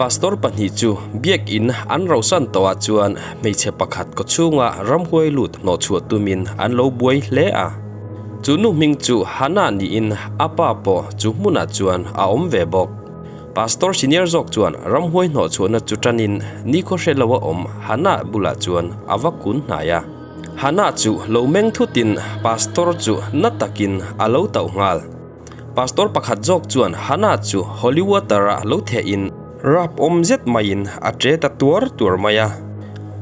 Pastor pahnih chu biakin an rauhsan tawhah chuan hmeichhe pakhat kawchhunga ramhuai lut hnawhchhuah tumin an lo buai hle a. Chu nu hming chu Hannah niin a pa pawh chu hmunah chuan a awm ve bawk. Pastor senior zawk chuan ramhuai hnawhchhuahna chu tanin nikhaw hre lo a awm Hannah bulah chuan a va kun hnai a. Hannah chu lo meng thutin Pastor chu na takin a lo tauh nghal. Pastor pakhat zawk chuan Hannah chu holy water ah lo theh in rap awm zet maiin a che ta tuar tuar mai a.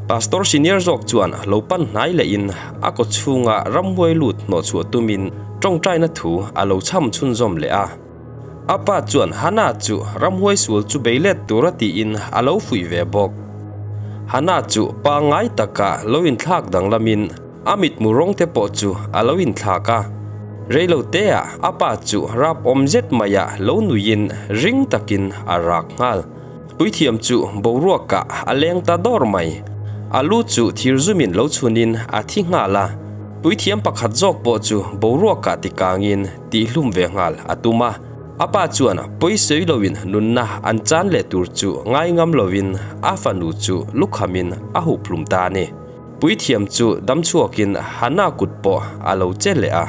Pastor senior zawk chuan lo pan hnai leh in a kaw chhunga ramhuai lut hnawhchhuah tumin tawngtaina thu a lo chham chhunzawm leh a. A pa chuan Hannah chu ramhuai sual chu bei let tura tiin a lo fuih ve bawk. Hannah chu pangngai taka lo inthlak danglamin A mitmu rawng te pawh chu a lo inthlak a, reilo te ah a pa chu rap awm zet mai ah lo nuiin ring takin a rak nghal. Puithiam chu boruak ah a leng ta dawr mai. A lu chu thir zumin lo chhunin a thi nghal a, puithiam pakhat zawk pawh chu boruak ah tikangin tihhlum ve nghal a tum a. A pa chuan pawisawi loin nunna an chan leh tur chu ngai ngam loin a fanu chu lukhamin a hup hlum ta a ni. Puithiam chu damchhuakin Hannah kut pawh a lo che leh a.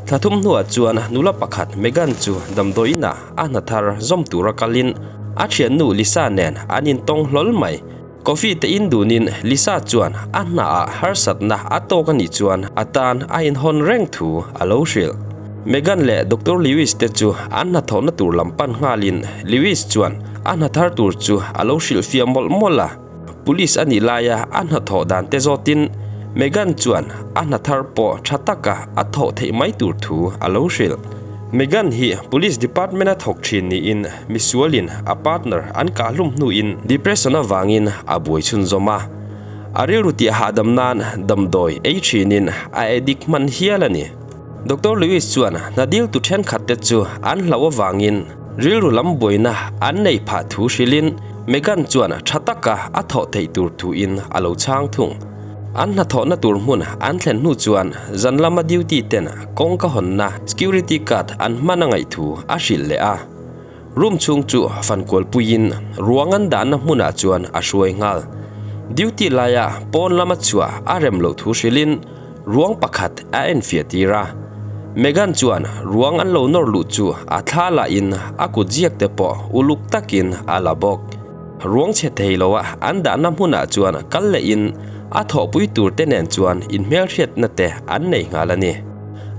Thla thum hnuah chuan nula pakhat Megan chu damdawiinah a hna thar zawm tura kalin a thiannu Lisa nen an intawng hlawl mai. Coffee te in dunin Lisa chuan a hnaah harsatna a tawk a nih chuan a tan a inhawn reng thu a lo hrilh. Megan leh Doctor Lewis te chu an hnathawhna tur lam pan nghalin Lewis chuan A hna thar tur chu a lo hrilhfiah mawlh mawlh a, police a nih laia a hnathawh dan te zawtin Megan chuan a hna thar pawh tha taka a thawh theih mai tur thu a lo hrilh. Megan hi police department a thawk thin niin misualin a partner an kahhlum hnuin depression avangin a buai chhunzawm a, a rilru tih hahdam nan damdawi ei thinin a addict hman hial a ni. Doctor Lewis chuan hna diltu thenkhat te chu an hlauh avangin rilru lam buaina an neih phah thu hrilhin Megan chuan tha taka a thawh theih tur thuin a lo chhang thung. An hnathawhna tur hmun an thlen hnu chuan zan lama duty ten kawngka hawnna security guard an hman a ngaih thu a hrilh leh a. Room chhung chu fankual puiin ruang an dahna hmunah chuan a hruai nghal. Duty laia pawn lama chhuah a rem loh thu hrilhin ruang pakhat a enfiah tir a. Megan chuan ruang an lo nawr luh chu a thla lahin a kut ziak te pawh uluk takin a la bawk. Ruang chhe thei loa an dahna hmunah chuan kal lehin a thawhpui tur te nen chuan inhmelhriatna te an nei nghal a ni.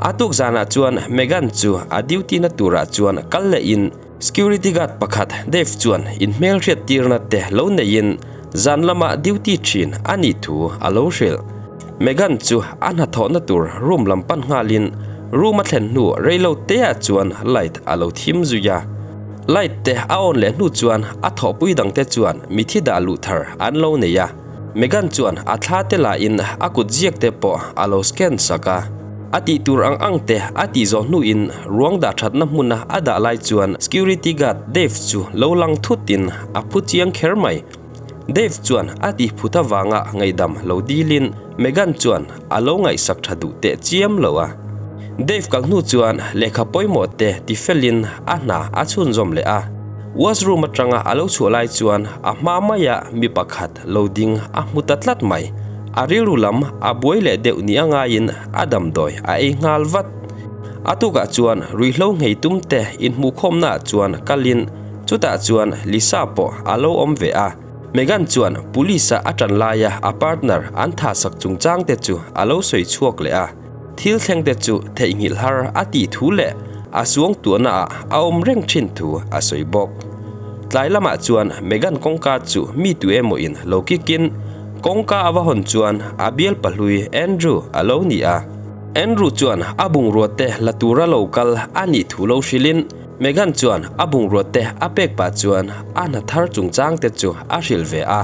A tuk zanah chuan Megan chu a duty na turah chuan kal lehin security guard pakhat Dave chuan inhmelhriat tirna te lo neiin zan lama duty thin a nih thu a lo hrilh. Megan chu a hnathawhna tur room lam pan nghalin room a thlen hnu reilo teah chuan light a lo thim zui a. Light te a on leh hnu chuan a thawhpui dangte chuan mithi dah luh thar an lo nei a. Megan chuan a thla te lahin a kut ziak te pawh a lo scan sak a. A tih tur ang ang te a tih zawh hnuin ruang dah thatna hmuna a dah lai chuan security guard Dave chu lo lang thutin a phu chiang kher mai. Dave chuan a tih phut avanga ngaihdam lo dilin Megan chuan a lo ngaihsak tha duh teh chiam lo a. Dave kal hnu chuan lehkha pawimawh te ti felin a hna a chhunzawm leh a. Washroom atanga a lo chhuah lai chuan a hma maia mi pakhat lo ding a hmu ta tlat mai. A rilru lam a buai leh deuh ni a ngaiin a damdawi a ei nghal vat. A tukah chuan ruihhlo nghei tum te inhmuhkhawmnaah chuan kalin chutah chuan Lisa pawh a lo awm ve a. Megan chuan police-a a tan laia a partner an thahsak chungchang te chu a lo sawi chhuak leh a. Thil thleng te chu theihnghilh har a tih thu leh a suang tuahna ah a awm reng thin thu a sawi bawk. Tlai lamah chuan Megan kawngka chu mi tu emaw in lo kick in kawngka a va hawn chuan a bial pahlui Andrew a lo ni a. Andrew chuan a bungrua te la tura lo kal a nih thu lo hrilh in Megan chuan a bungrua te a pek pah chuan a hna thar chungchang te chu a hrilh ve a.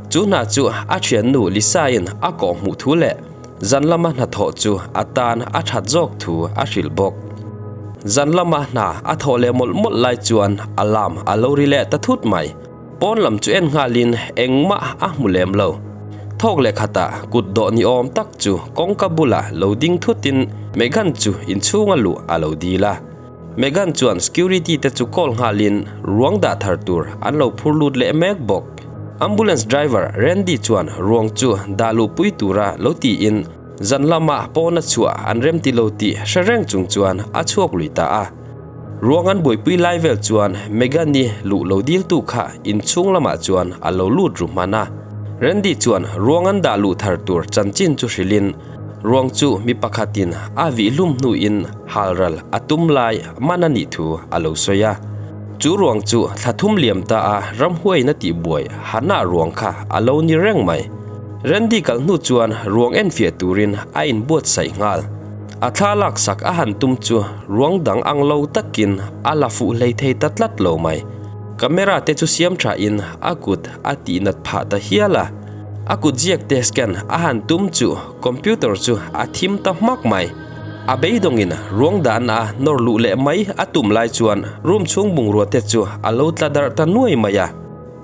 Chu hna chu a thiannu Lisa in a kawh hmuh thu leh Zan lama hnathawh chu a tan a that zawk thu a hrilh bawk. Zan lama hna a thawh leh mawlh mawlh lai chuan alarm a lo ri leh ta thut mai. Pawn lam chu en nghalin engmah a hmu lem lo. Thawk leh khatah kut dawh ni awm tak chu kawngka bulah lo ding thutin Megan chu inchhunga luh a lo dil a. Megan chuan security te chu call nghalin ruang dah thar tur an lo phur lut leh mek bawk. Ambulance driver Randy chuan ruang chu dah luhpui tura lo tiin zan lama pawna chhuah an remti lo tih hre reng chung chuan a chhuak lui ta a. Ruang an buaipui lai vel chuan Megan-i luh lo diltu kha inchhung lamah chuan a lo lut ru hman a. Randy chuan ruang an dah luh thar tur chanchin chu hrilhin ruang chu mi pakhatin a vih hlum hnuin halral a tum lai man a nih thu a lo sawi a. Chu ruang chu thla thum liam ta a ramhuaiin a tihbuai Hannah ruang kha a lo ni reng mai. Randy kal hnu chuan ruang enfiah turin a inbuatsaih nghal. A thla laksak a han tum chu ruang dang ang lo takin a la fuh hlei thei ta tlat lo mai. Camera te chu siam tha in a kut a tih nat phah ta hial a. A kut ziak te scan a han tum chu computer chu a thim ta hmak mai. A beidawngin ruang dan a nawr luh leh mai a tum lai chuan room chhung bungrua te chu a lo tla darh ta nuai mai a.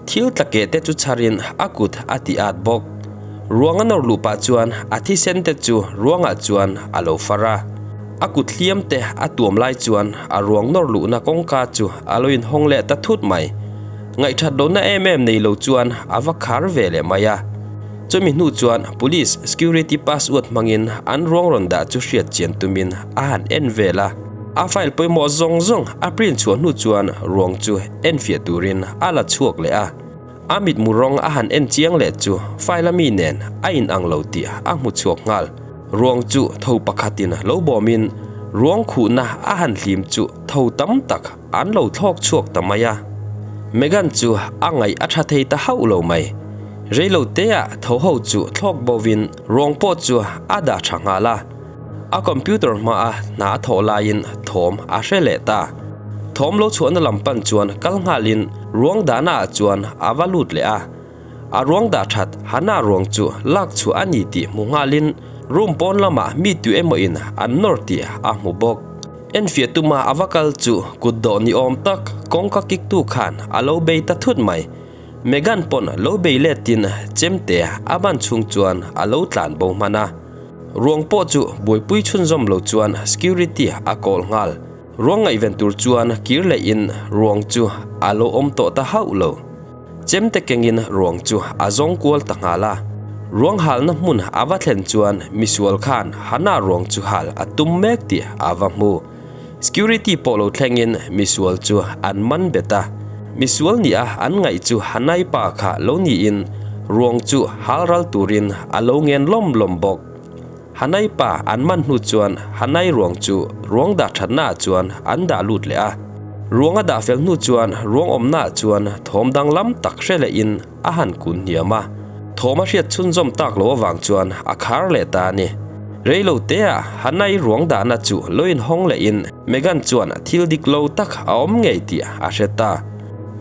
Thil tla keh te chu chharin a kut a ti at bawk. Ruang a nawr luh pah chuan a thisen te chu ruangah chuan a lo far a. A kut hliam te a tuam lai chuan a ruang nawr luhna kawngka chu a lo inhawng leh ta thut mai. Ngaihthat lohna em em nei lo chuan a va khar ve leh mai a. Chumi hnu chuan Police security password hmangin an ruang rawn dah chu hriat chian tumin a han en vel a. A file pawimawh zawng zawng a print chhuah hnu chuan ruang chu enfiah turin a la chhuak leh a. A mitmu rawng a han en chiang leh chu file a mi nen a inang lo tih a hmu chhuak nghal. Ruang chu tho pakhatin lo bawmin ruang khuhna a han hlim chu tho tam tak an lo thlawk chhuak ta mai a. Megan chu a ngaih a tha thei ta hauh lo mai. Reilo teah tho ho chu thlawk bovin ruang pawh chu a dah tha nghal a. A computer hmaa hna a thawh laiin thawm a hre leh ta. Thawm lo chhuahna lam pan chuan kal nghalin ruang dahna ah chuan a va lut leh a. A ruang dah that Hannah ruang chu lak chhuah a ni tih hmu nghalin room pawn lamah mi tu emaw in an nawr tih a hmu bawk. Enfiah tuma a va kal chu kut dawh ni awm tak kawngka kik tu khan a lo bei ta thut mai. Megan pawn lo bei letin chemte a ban chhung chuan a lo tlan bo hman a. Ruang pawh chu buaipui chhunzawm lo chuan security a call nghal. Ruang ngaihven tur chuan kir leh in ruang chu a lo awm tawh ta hauh lo. Chemte kengin ruang chu a zawng kual ta nghal a. Ruang halna hmun a va thlen chuan misual khan Hannah ruang chu hal a tum mek tih a va hmu. Security pawh lo thlengin misual chu an man bet a. Misual nia an ngaih chu Hanai pa kha lo niin ruang chu hal ral turin a lo ngen lawm lawm bawk. Hanai pa an man hnu chuan Hanai ruang chu ruang dah thatnaah chuan an dah lut leh a. Ruang a dah fel hnu chuan ruang awmnaah chuan thawm danglam tak hre lehin a han kun hniam a, thawm a hriat chhunzawm tak loh avang chuan a khar leh ta a ni. Rei lo teah Hannah-i ruang dahna chu lo inhawng lehin Megan chuan thil dik lo tak a awm ngei tih a hre ta.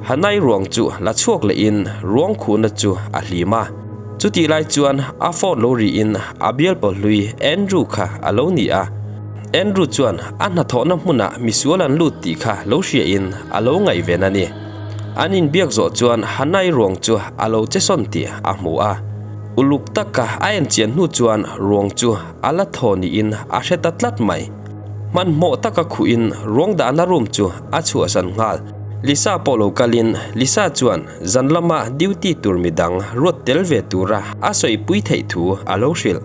Hannah-i ruang chu la chhuak lehin ruang khuhna chu a hlim a. Chutih lai chuan a phone lo rihin a bialpaw hlui Andrew kha a lo ni a. Andrew chuan a hnathawhna hmunah misual an lut tih kha lo hriain a lo ngaihven a ni. An inbiak zawh chuan Hannah-i ruang chu a lo che sawn tih a hmu a. Uluk taka a enchian hnu chuan ruang chu a la thaw niin a hre ta tlat mai. Hmanhmawh taka khuhin ruang dahna room chu a chhuahsan nghal. Lisa pawh lo kalin Lisa chuan zan lama duty tur midang ruat tel ve tura a sawipui theih thu a lo hrilh.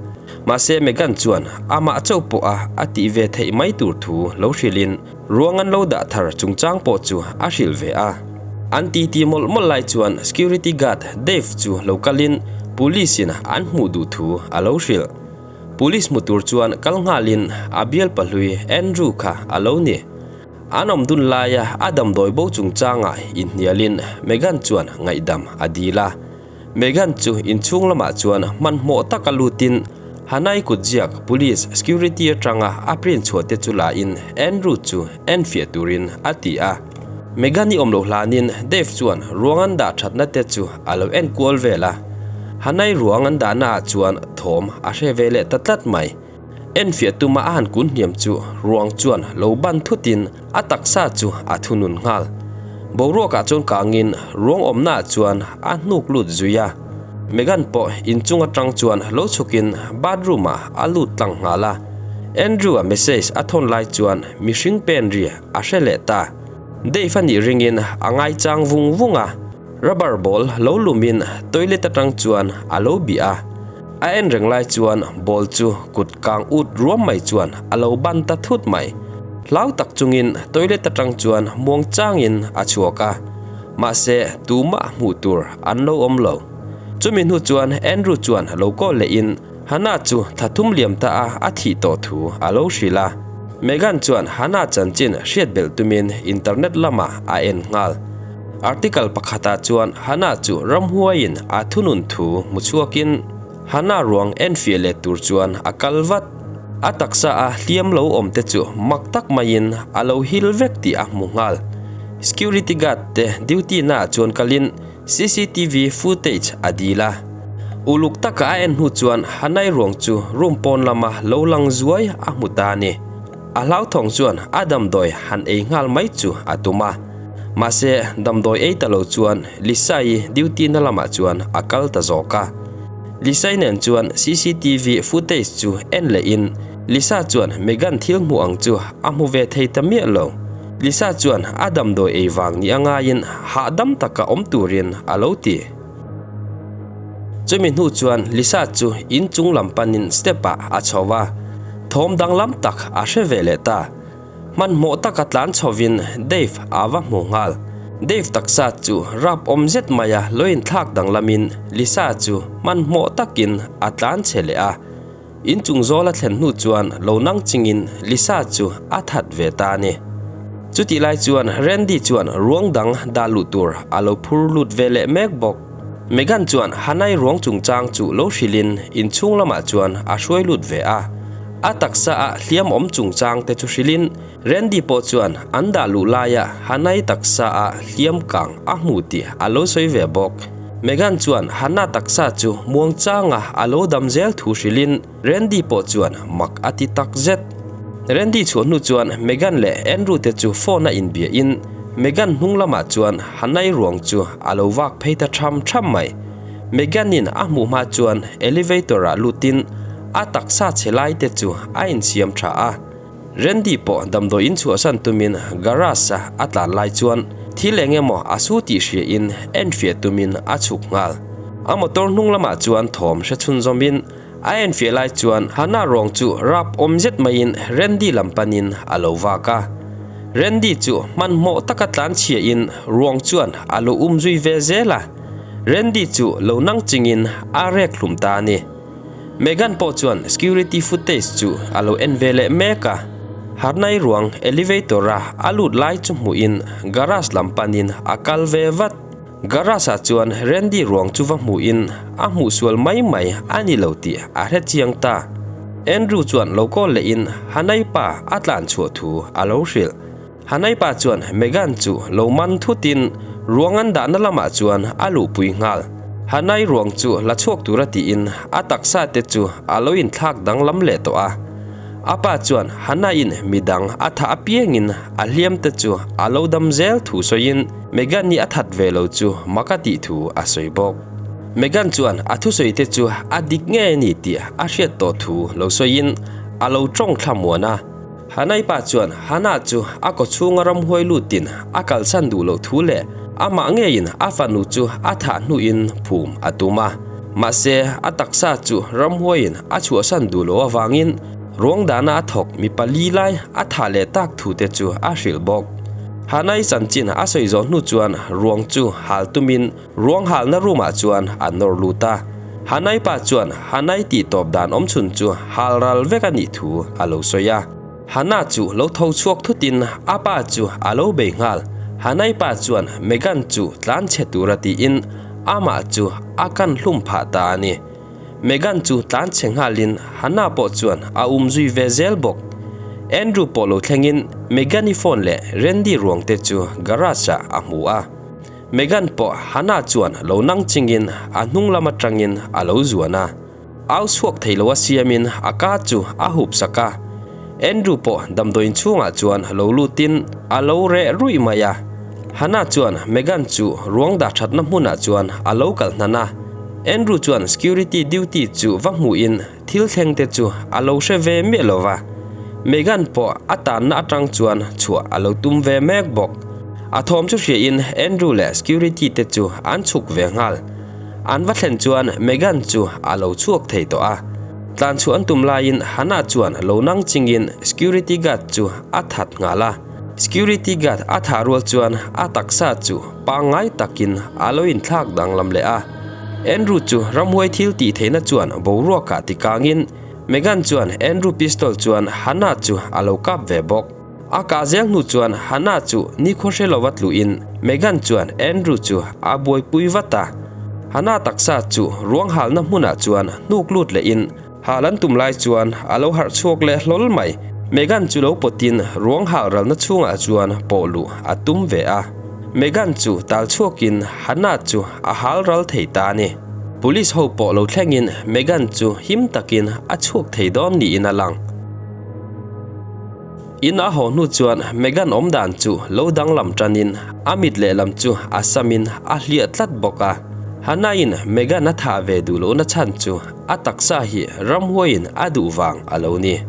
Mahse Megan chuan amah chauh pawha a tih ve theih mai tur thu lo hrilhin Ruang an lo dah thar chungchang pawh chu a hrilh ve a. An titi mawlh mawlh lai chuan security guard Dave chu lo kalin police in an hmuh duh thu a lo hrilh. Police hmu tur chuan kal nghalin a bial pahlui Andrew kha a lo ni. An awm dun laia a damdawi bo chungchangah inhnialin Megan chuan ngaihdam a dil a. Megan chu inchhung lamah chuan hmanhmawh taka lutin Hanai kutziak police security atanga a print chhuah te chu la in Andrew chu enfiah turin a ti a. Megan i awm loh hlanin Dave chuan ruang an dah thatna te chu a lo en kual vel a. Hanai ruang an dahna ah chuan thawm a hre ve leh ta tlat mai. Enfiah tuma a han kun hniam chu ruang chuan lo ban thutin a taksa chu a thunun nghal. Boruakah chuan kangin ruang awmnaah chuan a hnuk lut zui a. Megan pawh inchung atang chuan lo chhukin bathroom-ah a lut tlang nghal a. Andrew-a message a thawn lai chuan mihring pen ri a hre leh ta. Dave a nih ringin a ngaichang vung vung a, rubber ball lo lumin toilet atang chuan a lo bih a. A en reng lai chuan ball chu kut kang ut ruam mai chuan a lo ban ta thut mai. Hlau tak chungin toilet atang chuan muang changin a chhuak a, mahse tumah hmuh tur an lo awm lo. Chumi hnu chuan Andrew chuan lo call lehin Hannah chu thla thum liam ta a a thih tawh thu a lo hrilh a. Megan chuan Hannah chanchin hriat belh tumin internet lamah a en nghal. Article pakhatah chuan Hannah chu ramhuaiin a thunun thu hmu chhuakin Hannah ruang enfiah leh tur chuan a kal vat. A taksa a hliam lo awm te chu mak tak maiin a lo hil vek tih a hmu nghal. Security guard te duty naah chuan kalin Cctv footage a dil a. Uluk taka a en hnu chuan Hanai ruang chu room pawn lama lo lang zuai a hmu ta a ni. A hlauthawng chuan a damdawi han ei nghal mai chu a tum a. Mahse, damdawi ei ta lo chuan Lisa-i duty na lamah chuan a kal ta zawk a. Lisa-i nen chuan cctv footage chu en lehin Lisa chuan Megan thil hmuh ang chu a hmu ve thei ta miah lo. Lisa chuan a damdawi ei vang ni a ngaiin hahdam taka awm turin a lo ti. Chumi hnu chuan Lisa chu in chung lam panin step ah a chho a, thawm danglam tak a hre ve leh ta. Hmanhmawh taka tlan chhovin Dave a va hmu nghal. Dave taksa chu rap awm zet maia lo inthlak danglamin Lisa chu hmanhmawh takin a tlan chhe leh a. In chung zawl a thlen hnu chuan lo nang chingin Lisa chu a that ve ta a ni. Chutih lai chuan Randy chuan ruang dang dah luh tur a lo phur lut ve leh mek bawk. Megan chuan Hanai ruang chungchang chu lo hrilhin inchhung lamah chuan a hruai lut ve a. A taksa a hliam awm chungchang te chu hrilhin Randy pawh chuan an dah luh laia Hanai taksa a hliam kang a hmu tih a lo sawi ve bawk. Megan chuan Hannah taksa chu muangchanga a lo dam zel thu hrilhin Randy pawh chuan mak a ti tak zet. Randy chhuah hnu chuan Megan leh Andrew te chu phone a inbiahin Megan hnung lamah chuan Hanai ruang chu a lo vak phei ta tham tham mai. Megan-in a hmuh hma chuan elevator-ah lutin a taksa chhe lai te chu a insiam tha a. Randy pawh damdawi in chhuahsan tumin garage a a tlan lai chuan thil eng emaw a su tih hria in enfiah tumin a chhuk nghal. A motor hnung lamah chuan thawm hre chhunzawmin a enfiah lai chuan Hannah ruang chu rap awm zet maiin Randy lam panin a lo vak a. Randy chu hmanhmawh taka tlan chhia in ruang chuan a lo um zui ve zel a. Randy chu lo nang chingin a rek hlum ta a ni. Megan pawh chuan security footage chu a lo en ve leh mek a, Harnai ruang elevator a a lut lai chu hmuhin garage lam panin a kal ve vat. Garage ah chuan Randy ruang chu va hmuhin a hmuh sual mai mai a ni lo tih a hre chiang ta. Andrew chuan lo call lehin Hanai pa a tlan chhuah thu a lo hrilh. Hanai pa chuan Megan chu lo man thutin ruang an dahna lamah chuan a luhpui nghal. Hanai ruang chu la chhuak tura tiin a taksa te chu a lo inthlak danglam leh tawh a. A pa chuan Hanaiin midang a thah apiangin a hliam te chu a lo dam zel thu sawiin Megan-i a that ve lo chu mak a tih thu a sawi bawk. Megan chuan a thusawi te chu a dik ngei a ni tih a hriat tawh thu lo sawiin a lo tawng thla muan a. Hanai pa chuan Hana chu a kawchhunga ramhuai lutin a kalsan duh loh thu leh amah ngeiin a fanu chu a thah hnuin phum a tum a. Mahse, a taksa chu ramhuaiin a chhuahsan duh loh avangin ruang dana a thawk mi pali lai a thah leh tak thu te chu a hrilh bawk. Hanai chanchin a sawi zawh hnu chuan ruang chu hal tumin Ruang halna room ah chuan a nawr lut a, Hanai pa chuan Hanai tih tawp dan awm chhun chu hal ral vek a nih thu a lo sawi a. Hana chu lo tho chhuak thutin a pa chu a lo bei nghal. Hanai pa chuan Megan chu tlan chhe tura tiin amah chu a kan hlum phah ta a ni. Megan chu tlan chhe nghalin Hana pawh chuan a um zui ve zel bawk. Andrew pawh lo thlengin Megan-i phone leh Randy ruang te chu garage ah a hmu a. Megan pawh Hannah chuan lo nang chingin a hnung lam atangin a lo zuan a. Au chhuak thei lo a siamin a ka chu a hup sak a. Andrew pawh damdawiin chhungah chuan lo lutin a lo reh ruih mai a. Hannah chuan Megan chu ruang dah thatna hmunah chuan a lo kal hnan a. Andrew chuan security duty chu va hmuhin thil thleng te chu a lo hre ve miah lo va. Megan pawh a tanna atang chuan chhuah a lo tum ve mek bawk. A thawm chu hriain Andrew leh security te chu an chhuk ve nghal. An va thlen chuan Megan chu a lo chhuak thei tawh a. Tlan chhuah an tum laiin Hannah chuan lo nang chingin security guard chu a that nghal a. Security guard a thah rual chuan a taksa chu pangngai takin a lo inthlak danglam leh a. Andrew chu ramhuai thil tih theihna chuan boruakah tikangin Megan chuan Andrew pistol chuan Hannah chu a lo kap ve bawk. A kah zel hnu chuan Hannah chu nikhua hre lova tluhin Megan chuan Andrew chu a buaipui vat a. Hannah taksa chu ruang halna hmunah chuan hnuk lut lehin hal an tum lai chuan a lo harh chhuak leh hlawl mai. Megan chu lo pawtin ruang hal ralna chhungah chuan pawh luh a tum ve a. Megan chu tal chhuakin Hannah chu a hal ral thei ta a ni. Police ho pawh lo thlengin Megan chu him takin a chhuak thei dawn niin a lang. In a haw hnu chuan Megan awm dan chu lo danglam tanin a mit lehlam chu a samin a hliah tlat bawk a. Hannah-in Megan a thah ve duh lohna chhan chu a taksa hi ramhuaiin a duh vang a lo ni.